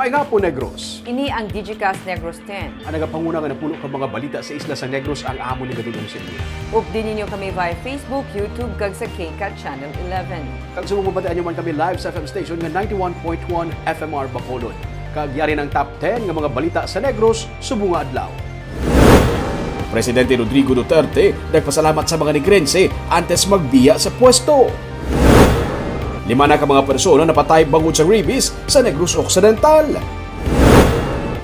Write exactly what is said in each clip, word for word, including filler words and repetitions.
Ay nga po, Negros. Ini ang Digicast Negros ten. Ang nagapanguna nga napuno ka mga balita sa isla sa Negros ang amo ni Gadinong Silvia. Updi ninyo kami via Facebook, YouTube, kag sa KCAT Channel eleven. Kag sa mga mabatian nyo man kami live sa F M station nga ninety-one point one F M R Bacolod. Kag yari ng top ten nga mga balita sa Negros subong nga adlaw. Presidente Rodrigo Duterte nagpasalamat sa mga Negrense antes magbiya sa pwesto. Lima na ka mga persona napatay bangod sa rabies sa Negros Occidental.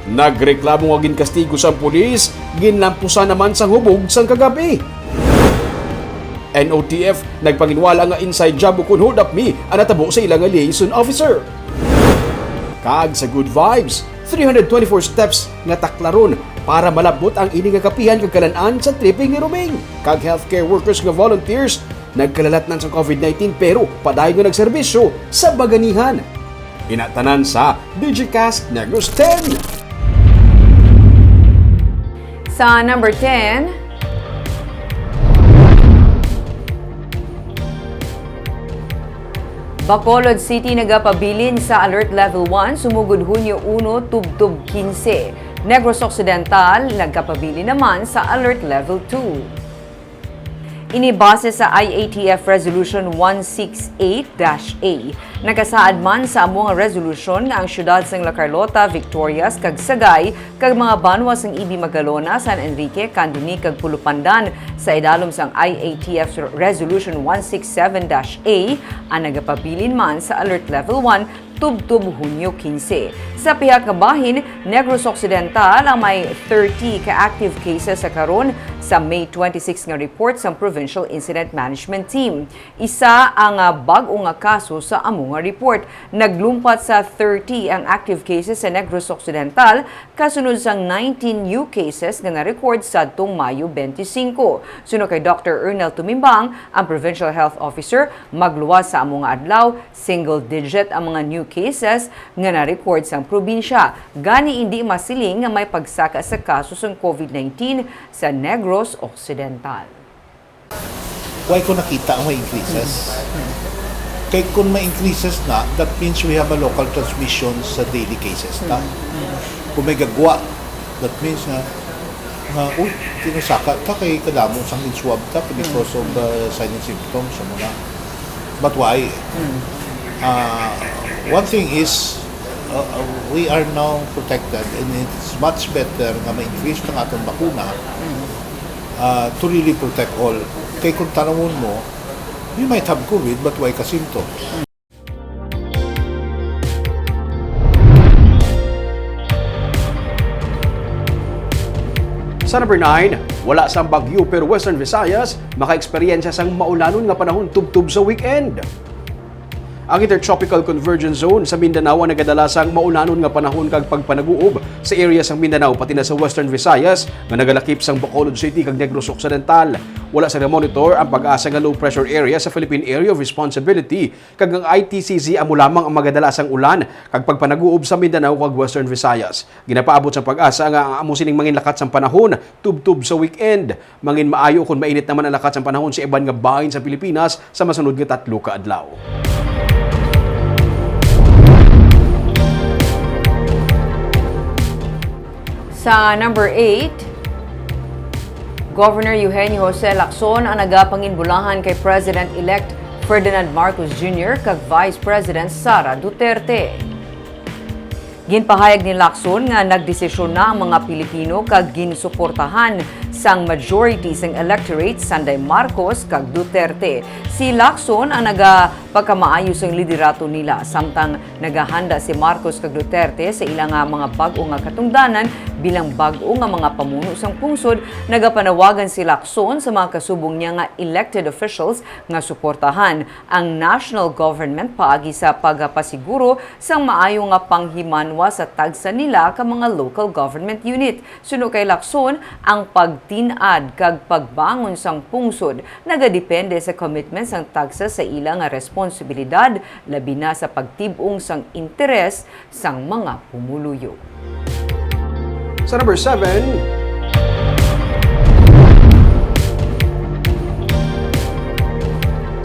Nagreklamo nga ginkastigo sang pulis, ginlampusan naman sang hubog sang kagab-i. N O T F nagpanginwala nga inside job ukon hold up mi ang natabo sa ila nga liaison officer. Kag sa Good Vibes, three hundred twenty-four steps nga taklaron para malabot ang ini nga kapihan kag kalan-an sa tripping ni Roming. Kag healthcare workers nga volunteers nagkalalatnan sa covid nineteen pero padayon nga nagserbisyo sa baganihan. Ina tanan sa Digicast Negros ten. Sa number ten, Bacolod City nagapabilin sa Alert Level one sumugod Hunyo uno tubtob quince. Negros Occidental nagkapabilin naman sa Alert Level two. Ini base sa I A T F Resolution one six eight dash A. Nakasaad man sa amo nga resolution nga ang siyudad sang La Carlota, Victorias, kag Sagay, kag mga banwa sang E B Magalona, San Enrique, Candoni, kag Pulupandan sa idalom sang I A T F Resolution one six seven dash A, ang nagapabilin man sa Alert Level one tubtob Hunyo quince. Sa pihak nga bahin, Negros Occidental ang may thirty ka active cases sa karon sa May twenty-six nga report sang Provincial Incident Management Team. Isa ang, ah, bag-o nga kaso sa amo nga report. Naglumpat sa thirty ang active cases sa Negros Occidental, kasunod sang nineteen new cases nga na-record sadtong Mayo twenty-five. Suno kay Doctor Ernel Tumimbang, ang Provincial Health Officer, magluwas sa amo nga adlaw, single digit ang mga new cases nga na-record sang probinsya. Gani, indi masiling nga may pagsaka sa kaso sang covid nineteen sa Negros Occidental. Why ko nakita ang may increases? Kay kung may increases na, that means we have a local transmission sa daily cases ta. Kung may gagwa, that means nga, nga, uy, kinusaka ta kay kadamo sang in-swab ta because of the sign and symptoms, ano na. But why? Uh, one thing is, uh, uh, we are now protected and it's much better nga ma-increase ang atong bakuna uh, to really protect all. Kay kung tanawon mo, you might have COVID but why ka symptoms? Sa number nine, wala sang bagyo pero Western Visayas makaeksperyensya sang maulanon nga panahon tubtob sa weekend. Ang Intertropical Convergence Zone sa Mindanao ang nagadala sang maulanon nga panahon kag pagpanaguob sa area sang Mindanao pati na sa Western Visayas nga nagalakip sang Bacolod City kag Negros Occidental. Wala sa monitor ang PAGASA nga low pressure area sa Philippine Area of Responsibility kag ang I T C Z amo lamang ang magadala sang ulan kag pagpanaguob sa Mindanao kag Western Visayas. Ginapaabot sang PAGASA nga ang amo sining mangin lakat sang panahon tubtob sa weekend. Mangin maayo kon mainit naman ang lakat sang panahon sa iban nga bahin sa Pilipinas sa masunod nga tatlo ka adlaw. Sa number eight, Governor Eugenio Jose Lacson ang nagapanginbulahan kay President-elect Ferdinand Marcos Junior kag Vice President Sara Duterte. Ginpahayag ni Lacson nga nagdesisyon na ang mga Pilipino kag ginsuportahan sang majority sang electorate sanday Marcos kag Duterte. Si Lacson ang nagapagkamaayo sang liderato nila, samtang nagahanda si Marcos kag Duterte sa ila nga mga bag-o nga katungdanan bilang bag-o nga mga pamuno sang pungsod. Nagapanawagan si Lacson sa mga kasubong niya nga elected officials nga suportahan ang national government paagi sa pagapasiguro sang maayo nga panghimanwa sa tagsa nila ka mga local government unit. Suno kay Lacson, ang pagtin-ad kag pagbangon sang pungsod nagadepende sa commitment sang tagsa sa ila nga responsibilidad, labi na sa pagtib-ong sang interes sang mga pumuluyo. Sa number seven,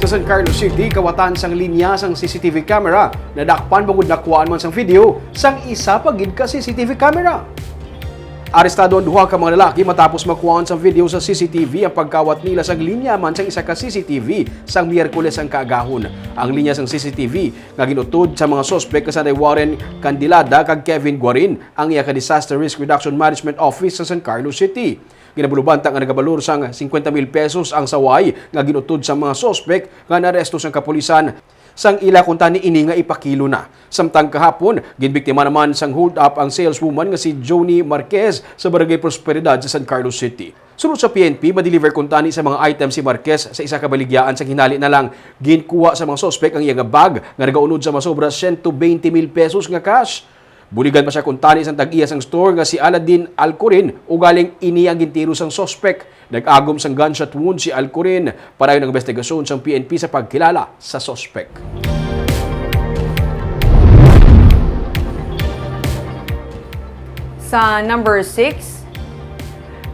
Sa San Carlos City, kawatan sang linya sang C C T V camera, nadakpan bangod nakuhaan man sang video sang isa pa gid ka C C T V camera. Arestado ang duha ka mga lalaki matapos makuhaan sang video sa C C T V ang pagkawat nila sang linya man sang isa ka C C T V sang Miyerkules ang kaagahon. Ang linya sang C C T V nga ginutod sa mga suspek nga sanday Warren Candilada kag Kevin Guarin ang iya ka Disaster Risk Reduction Management Office sa San Carlos City. Ginabulubanta nga nagabalor sang singkwenta mil pesos ang saway nga ginutod sa mga suspek nga naaresto sang kapulisan. Sang ila kuntani ini nga ipakilo na. Samtang kahapon, ginbiktima naman sang hold-up ang saleswoman nga si Joni Marquez sa Barangay Prosperidad sa San Carlos City. Sunod sa P N P, ma-deliver kuntani sa mga items si Marquez sa isa ka baligyaan, sa hinali na lang ginkuha sa mga suspek ang iya nga bag nga nagaunod sa masobra siyento bente mil pesos nga cash. Buligan pa siya kuntani sang tag-iya sang store nga si Aladdin Alcorin, ugaling ini ang gintiro sang suspek. Nag-agom sang gunshot wound si Alcorin. Padayon ang investigasyon sang P N P sa pagkilala sa suspek. Sa number six,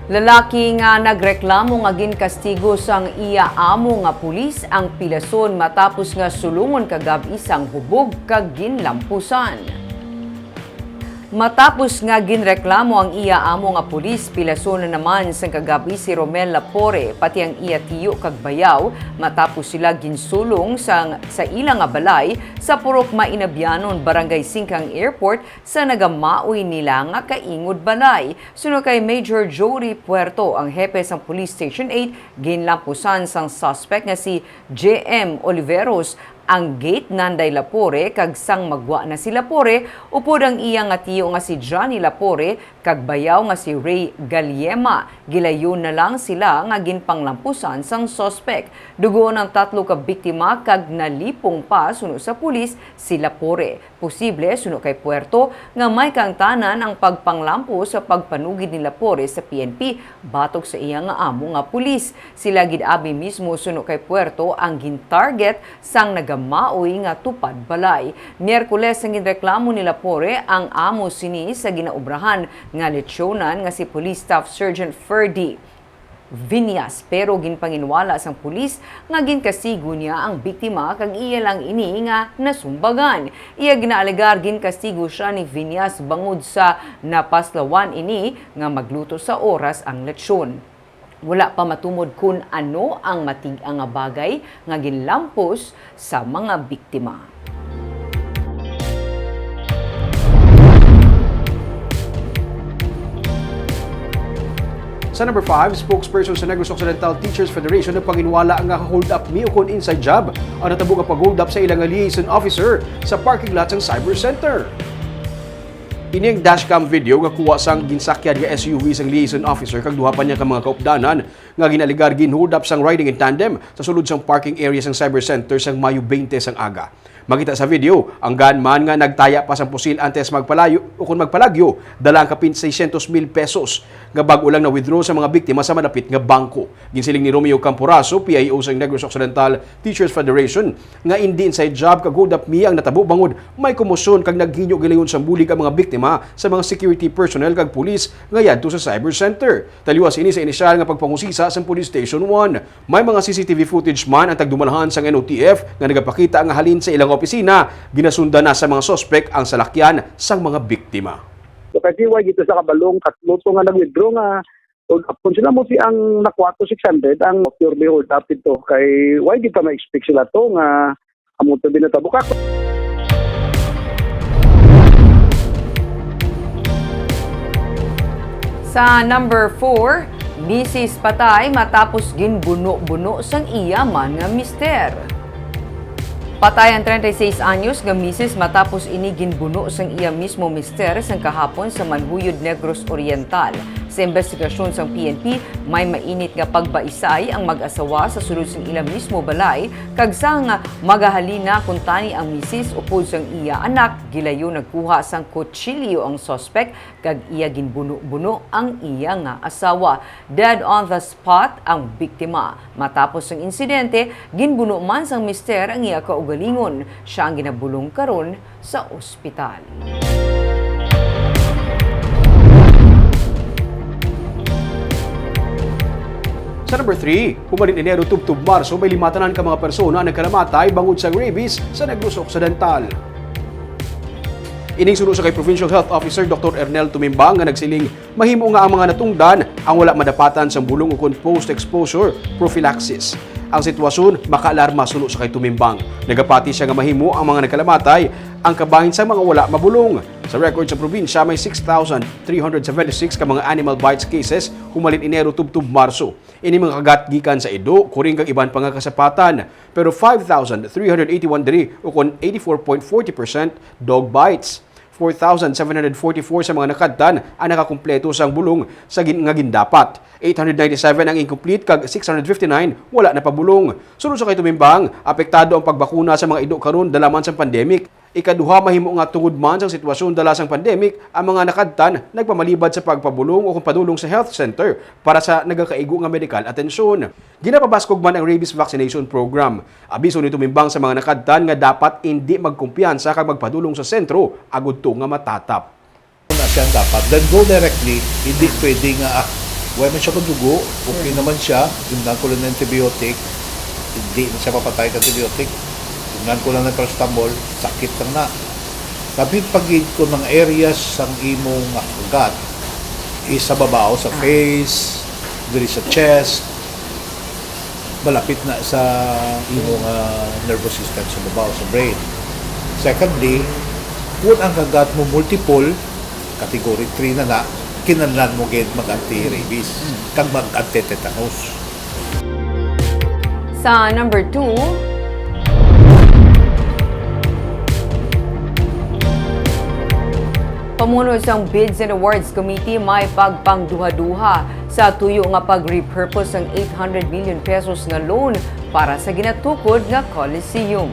lalaki nga nagreklamo nga ginkastigo sang iya amo nga pulis ang pilason matapos nga sulungon kagab-i sang hubog kag ginlampusan. Matapos nga ginreklamo ang iya amo nga pulis, pilason na naman sang kagab-i si Romel Lapore, pati ang iya tiyo kag bayaw, matapos sila ginsulong sang, sa ila nga balay sa Purok Mainabianon, Barangay Singkang Airport, sa nagamaoy nila nga kaingod balay. Suno kay Major Jory Puerto, ang hepe sang Police Station eight, ginlampusan sang suspect nga si J M Oliveros ang gate nanday Lapore, kag sang magwa na si Lapore, upod ang iya nga tiyo nga si Johnny Lapore kag bayaw nga si Ray Galiema, gilayon na lang sila nga ginpanglampusan sang suspect. Dugoon ang tatlo ka biktima kag nalipong pa suno sa pulis si Lapore. Posible, suno kay Puerto, nga may kaangtanan ang pagpanglampos sa pagpanugid ni Lapore sa P N P, batok sa iya nga amo nga pulis. Sila gid abi mismo, suno kay Puerto, ang gin-target sang nagamaoy nga tupad balay. Miyerkules ang ginreklamo ni Lapore ang amo sini sa ginaobrahan nga lechon-an nga si Police Staff Sergeant Ferdy Viñas, pero ginpanginwala sang pulis nga ginkastigo niya ang biktima kag iya lang ini nga nasumbagan. Iya ginaalegar ginkastigo siya ni Viñas bangod sa napaslawan ini nga magluto sa oras ang lechon. Wala pa matumod kon ano ang matig-a nga bagay nga ginlampos sa mga biktima. Sa number five, spokesperson sa Negros Occidental Teachers Federation nagpanginwala nga hold up mi ukon inside job ang natabo nga pag-hold up sa ila nga liaison officer sa parking lot sang Cyber Center. Ini ang dashcam video nga kuha sang ginsakyan nga S U V sang liaison officer kag duha pa niya ka mga kaupdanan nga ginalegar gin-hold up sang riding in tandem sa sulod sang parking area sang Cyber Center sang Mayo twenty sang aga. Makita sa video ang gunman nga nagtaya pa sang pusil antes magpalayo o kon magpalagyo, dala ang kapin seiscientos mil pesos nga bag-o lang na-withdraw sa mga biktima sa malapit nga bangko. Ginsiling ni Romeo Camporaso, P I O sang Negros Occidental Teachers Federation, nga indi inside job kag hold up mi ang natabo bangod may komosyon kag naghinyo gilayon sang bulig ang mga biktima sa mga security personnel kag pulis nga yadto sa Cyber Center. Taliwas ini sa inisyal nga pagpangusisa sang Police Station one. May mga C C T V footage man ang tagdumalahan sang N O T F nga nagapakita nga halin sa ilang opisina, ginasundan na sa mga suspek ang salakyan sang mga biktima. So, kay way gid sa kabalong, tatlo to nga nag-withdraw nga hold up. Kung sila mo si ang nakuha to six hundred, ang purely hold up ito. Kay way gid pa ma-expect sila to nga amo to binatabo ka. Sa number four, misis patay matapos ginbuno-buno sang iya man nga mister. Patay ang treinta y seis anyos nga misis matapos ini ginbuno sang iya mismo mister sang kahapon sa Manjuyod, Negros Oriental. Sa imbestigasyon sang P N P, may mainit nga pagbaisay ang mag-asawa sa sulod sang ila mismo balay, kag sang magahalin na kuntani ang misis upod sang iya anak, gilayon nagkuha sang kutsilyo ang suspek kag iya ginbuno-buno ang iya nga asawa. Dead on the spot ang biktima. Matapos ang insidente, ginbuno man sang mister ang iya kaugalingon. Siya ang ginabulong karon sa ospital. Sa number three, humalin Enero tubtob Marso, may lima tanan ka mga persona ang nagkalamatay bangod sa rabies sa Negros Occidental. Ining suno sa kay Provincial Health Officer Doctor Ernel Tumimbang nga nagsiling, mahimo nga ang mga natungdan ang wala madapatan sang bulong ukon post-exposure prophylaxis. Ang sitwasyon makaalarma suno sa kay Tumimbang. Nagapati siya nga mahimo ang mga nagkalamatay ang kabahin sa mga wala mabulong. Sa record sa probinsya, may six thousand three hundred seventy-six ka mga animal bites cases humalin Enero tubtob Marso. Ini mga kagat gikan sa ido, kuring kag iban pa nga kasapatan. Pero five thousand three hundred eighty-one diri, ukon eighty-four point forty percent, dog bites. Four thousand seven hundred forty-four sa mga nakadtan ang nakakumpleto sang bulong sa gin-, nga gindapat. Eight hundred ninety-seven ang incomplete kag six hundred fifty-nine wala na pabulong. Suno sa kay Tumimbang, apektado ang pagbakuna sa mga ido karon dala man sang pandemic. Ikaduha, mahimo nga tungod man sang sitwasyon dala sang pandemic, ang mga nakadtan nagpamalibad sa pagpabulong o kung padulong sa health center para sa nagakaigo nga medikal atensyon. Ginapabaskog man ang rabies vaccination program. Abiso ni Tumimbang sa mga nakadtan nga dapat indi magkumpiyansa kag magpadulong sa sentro agud to nga matatap. Una siyang dapat, then go directly, hindi pwede nga, ah, wala man siya kadugo, okay naman siya, imnan ko lang ng antibiotic, hindi na siya papatay ka antibiotic, imnan ko lang ng paracetamol, sakit lang na. Tapi pag kung mga areas sang imong gut is sa babaw, sa face, diri sa chest, malapit na sa imong, ah, nervous system, sa babaw, sa brain. Secondly, kung ang kagat mo multiple, category three na na, kinahanglan mo gid mag-anti-rabies kag mag-anti-tetanus. Sa number two, pamuno sang Bids and Awards Committee may pagpangduha-duha sa tuyo nga pag-repurpose sang eight hundred million pesos nga loan para sa ginatukod nga Coliseum.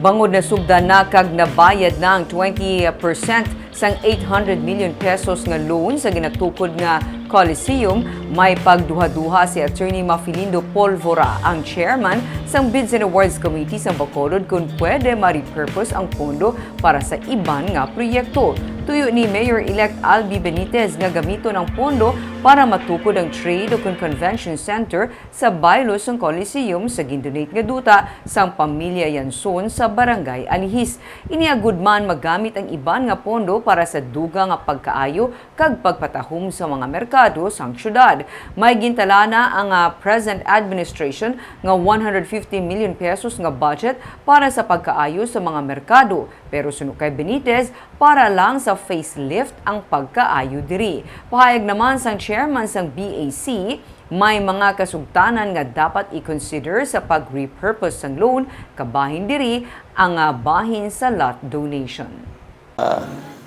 Bangod nasugdan na kag nabayad na ang twenty percent sang eight hundred million pesos nga loan sa ginatukod nga Coliseum, may pagduha-duha si Attorney Mafilindo Polvora, ang chairman sang Bids and Awards Committee sa Bacolod, kon pwede ma-repurpose ang pondo para sa iban nga proyekto. Tuyo ni Mayor-elect Albi Benitez nga gamiton ang pondo para matukod ang Trade o kon Convention Center sa baylo sang Coliseum sa gindonate nga duta sang pamilya Yanson sa Barangay Alihis. Ini agud man magamit ang iban nga pondo para sa dugang nga pagkaayo kag pagpatahom sa mga merkado sang syudad. May gintalana ang, ah, present administration nga one hundred fifty million pesos nga budget para sa pagkaayo sa mga merkado, pero suno kay Benitez, para lang sa facelift ang pagkaayo diri. Pahayag naman sang chairman sang B A C, may mga kasugtanan nga dapat i-consider sa pag-repurpose sang loan, kabahin diri ang, ah, bahin sa lot donation.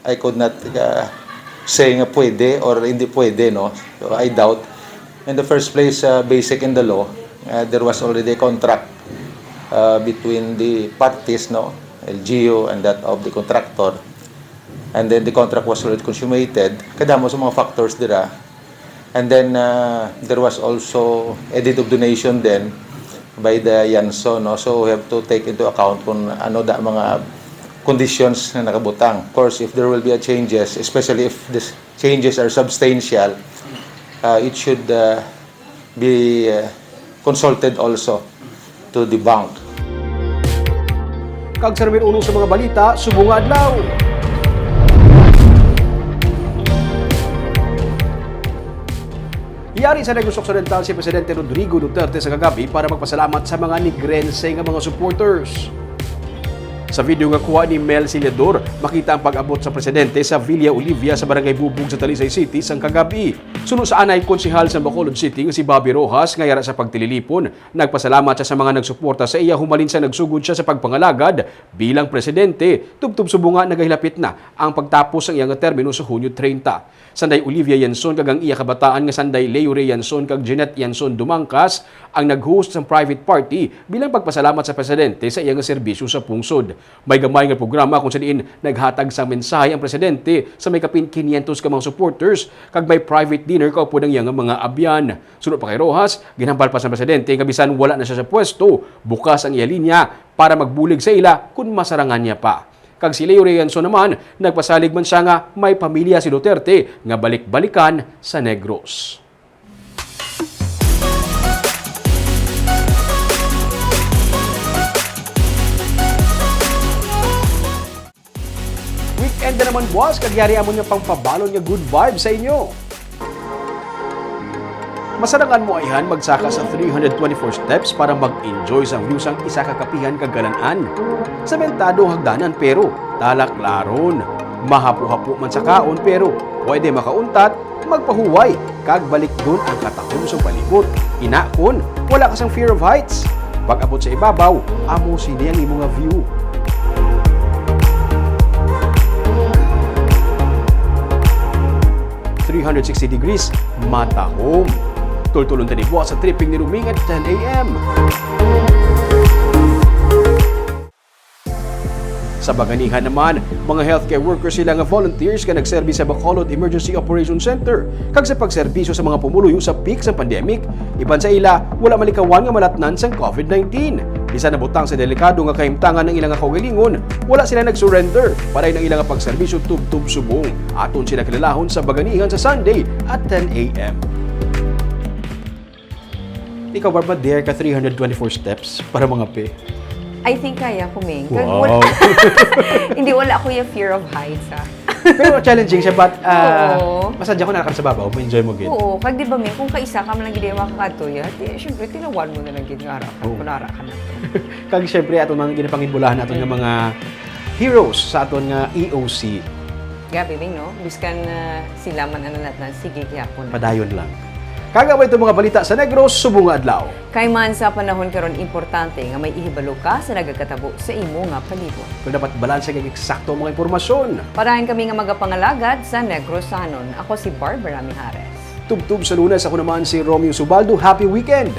I could not, uh, say nga pwede or hindi pwede, no? So, I doubt. In the first place, uh, basic in the law, uh, there was already a contract, uh, between the parties, no? L G U and that of the contractor. And then the contract was already consummated. Kadamo sa mga factors dira. And then, uh, there was also a deed of donation then by the Yanson, no? So we have to take into account kung ano da mga conditions na nakabutang. Of course, if there will be a changes, especially if the changes are substantial, uh, it should, uh, be, uh, consulted also to the bank. Kag sa numero uno sa mga balita, subong nga adlaw. Yari sa Negros Occidental si Presidente Rodrigo Duterte sa kagabi para magpasalamat sa mga Negrense nga mga supporters. Sa video nga kuha ni Mel Siledor, makita ang pag-abot sa presidente sa Villa Olivia sa Barangay Bubog sa Talisay City sang kagabi. Suno sa anay konsehal sa Bacolod City nga si Bobby Rojas nga yara sa pagtililipon, nagpasalamat siya sa mga nagsuporta sa iya humalin sa nagsugod siya sa pagpangalagad bilang presidente, tubtob subong nga nagahilapit na ang pagtapos sang iya nga termino sa Hunyo treinta. Sanday Olivia Yanson kag ang iya kabataan nga sanday Leo Ray Yanson kag Jeanette Yanson Dumangcas ang nag-host sang private party bilang pagpasalamat sa presidente sa iya nga serbisyo sa pungsod. May gamay nga programa kung sa diin naghatag sang mensahe ang presidente sa may kapin quinientos ka mga supporters kag may private dinner kaupod ang iya nga mga abyan. Suno pa kay Rojas, ginhambal pa sang presidente nga bisan wala na siya sa pwesto, bukas ang iya linya para magbulig sa ila kon masarangan niya pa. Kag si Leo Rianzon naman, nagpasalig man siya nga may pamilya si Duterte nga balik-balikan sa Negros. Man buwas kag yari amon nga pangpabalon nga good vibes sa inyo. Masarangan mo ayhan magsaka sa three hundred twenty-four steps para mag-enjoy sang view sang isa ka kapihan kag galan-an. Sementado ang hagdanan pero talaklaron. Mahapo-hapo man sa kaon pero pwede makauntat, magpahuway, kag balikdon ang katahom sa palibot. Ina kon wala ka sang fear of heights. Pag-abot sa ibabaw, amo sini ang imo nga view. Three hundred sixty degrees, matahom. Tultulon tani buwas sa tripping ni Ruming at ten a m. Sa Baganihan naman, mga healthcare workers sila nga volunteers nga nagserbi sa Bacolod Emergency Operation Center kag sa pagserbisyo sa mga pumuluyo sa peak sang pandemic. Iban sa ila, wala malikawan nga malatnan sang covid nineteen. Bisan nabutang sa delikado nga kahimtangan ang ila nga kaugalingon, wala sila nag-surrender. Pareho ang ila nga pagserbisyo tubtob subong. Aton sila kilalahon sa Baganihan sa Sunday at ten a m. Ikaw, Barb, ma-dare ka three hundred twenty-four steps para mangape? I think kaya ko, Ming. Kag Wow. wala- Hindi, wala ko yung fear of heights, ah. Pero challenging siya, but uh, Oo. masadya ko na sa babaw, ma-enjoy mo gid. Oo, kag di ba, Ming, kung kaisa ka man lang gid makakadto ya, di, syempre, tilawan mo na lang gid nga ara ka, Oo. kung ara ka na. Kag syempre, aton mga ginapangibulahan naton nga mga heroes sa aton nga E O C. Grabe, Ming, no? Biskan uh, sila man ang nalatnan, sige, gyapon. Padayon lang. Kag amo ito mga balita sa Negros subong nga adlaw. Kay man sa panahon karon, importante nga may ihibalo ka sa nagakatabo sa imo nga palibot. Kung dapat balanse kag eksakto ang mga impormasyon. Parahan kami nga magapangalagad sa Negrosanon. Ako si Barbara Mijares. Tubtob sa Lunes, ako naman si Romeo Subaldo. Happy weekend!